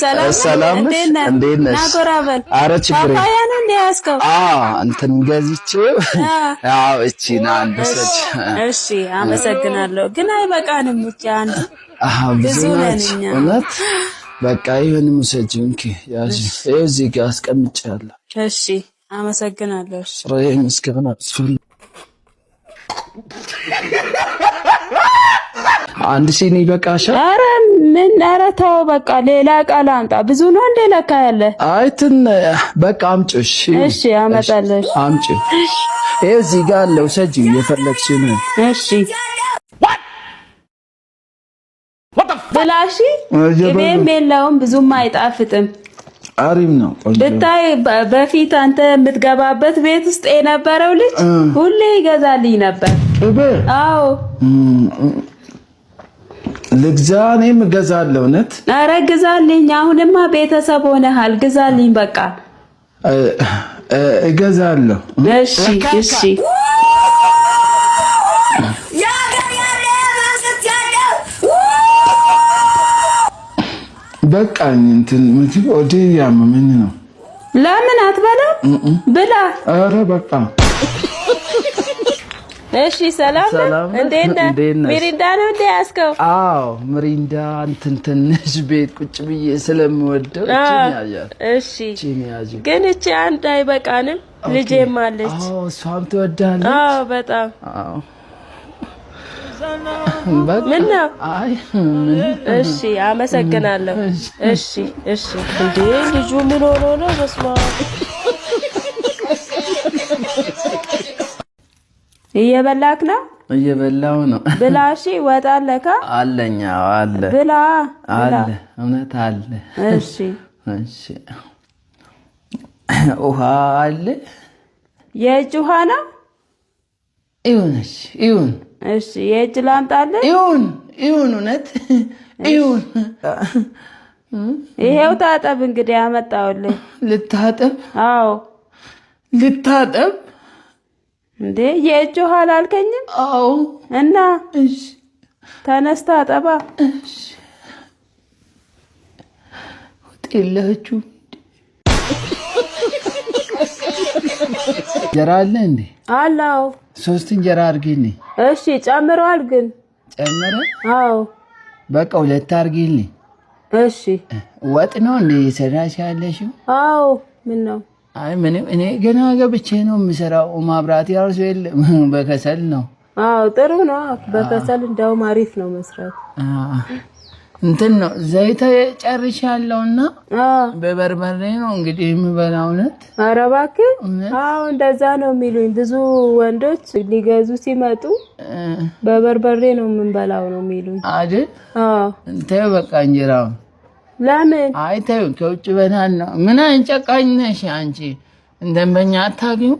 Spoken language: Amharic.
ሰላም ነሽ? እንዴት ነሽ? ና ጎራ በል። ኧረ ችግር ፓፓያ ነው እንደ ያዝከው? አዎ፣ እንትን ገዝቼው። አዎ፣ እቺ ና አንድ ውሰጅ። እሺ፣ አመሰግናለሁ። ግን አይበቃንም። እቺ አንድ አዎ፣ ብዙ ብዙ ነን ናቸው። እኛ። እውነት በቃ ይሁን፣ ውሰጂው። እንኪ ያዢ። ይኸው እዚህ ጋር አስቀምጬዋለሁ። እሺ፣ አመሰግናለሁ። እሺ። ኧረ ምስጋና አስፈልግ። አንድ ሲኒ ይበቃሻል? ኧረ ምን፣ ኧረ ተው በቃ፣ ሌላ ዕቃ ላምጣ። ብዙ ነው እንደ ለካ ያለ። አይ ትን በቃ አምጪው። እሺ። እሺ፣ አመጣለሁ። አምጪው። ይኸው እዚህ ጋር አለ፣ ውሰጂው የፈለግሽውን። እሺ ብላ። እሺ፣ ቅቤም የለውም፣ ብዙም አይጣፍጥም። አሪፍ ነው። ቆንጆ። ብታይ በፊት አንተ የምትገባበት ቤት ውስጥ የነበረው ልጅ ሁሌ ይገዛልኝ ነበር። ቅቤ? አዎ። ልግዛ? እኔም እገዛለሁ። እውነት። ኧረ ግዛልኝ። አሁንማ ቤተሰብ ሆነሃል። ግዛልኝ በቃ። እገዛለሁ። እሺ እሺ። በቃኝ። እንትን ምግብ ሆዴ እያመመኝ ነው። ለምን አትበላም? ብላ። ኧረ በቃ። እሺ፣ ሰላም ነህ? ሰላም ነህ? እንዴት ነህ? እንዴት ነሽ? ሚሪንዳ ነው እንዴ ያዝከው? አዎ፣ ምሪንዳ እንትን ትንሽ ቤት ቁጭ ብዬ ስለምወደው እቺን ያዣት። እሺ። እቺን ያዢ። ግን እቺ አንድ አይበቃንም? ልጄም አለች። አዎ፣ እሷም ትወዳለች። አዎ፣ በጣም። አዎ በቃ። ምን ነው? አይ ምን። እሺ፣ አመሰግናለሁ። እሺ እሺ። እንዴ፣ ልጁ ምን ሆኖ ነው? በስመ አብ። እየበላክ ነው? እየበላው ነው። ብላ። እሺ፣ ወጥ አለካ? አለኝ። አዎ አለ። ብላ ብላ። አለ፣ እውነት አለ። እሺ። እሺ፣ ውሃ አለ? የእጅ ውሃ ነው? ይሁን። እሺ ይሁን። እሺ፣ የእጅ ላምጣልህ? ይሁን ይሁን፣ እውነት ይሁን። ይሄው ታጠብ እንግዲህ፣ ያመጣሁልህ። ልታጠብ? አዎ። ልታጠብ? እንዴ፣ የእጅ ውሃ አላልከኝም? አዎ። እና እሺ። ተነስ ታጠባ። እሺ። ወጥ የላችሁም? እንጀራ አለ እንዴ? አላው። ሶስት እንጀራ አድርጊልኝ። እሺ፣ ጨምረዋል ግን። ጨመረ? አዎ። በቃ ሁለት አድርጊልኝ። እሺ። ወጥ ነው እንዴ የሰራሽ ያለሽው? አዎ፣ ምን ነው? አይ ምንም፣ እኔ ገና ገብቼ ነው የምሰራው። ማብራት ያርሶ የለም፣ በከሰል ነው። አዎ፣ ጥሩ ነው። በከሰል እንደውም አሪፍ ነው መስራት። እንትን ነው፣ ዘይት ጨርሻለሁና በበርበሬ ነው እንግዲህ የምበላው። እውነት። ኧረ እባክህ። አዎ፣ እንደዛ ነው የሚሉኝ ብዙ ወንዶች ሊገዙ ሲመጡ፣ በበርበሬ ነው የምንበላው ነው የሚሉኝ። አይደል? አዎ። ተይው በቃ እንጀራውን። ለምን? አይ ተይው፣ ከውጭ በላን ነው። ምን አይነት ጨካኝ ነሽ አንቺ? እንደንበኛ አታውቂውም?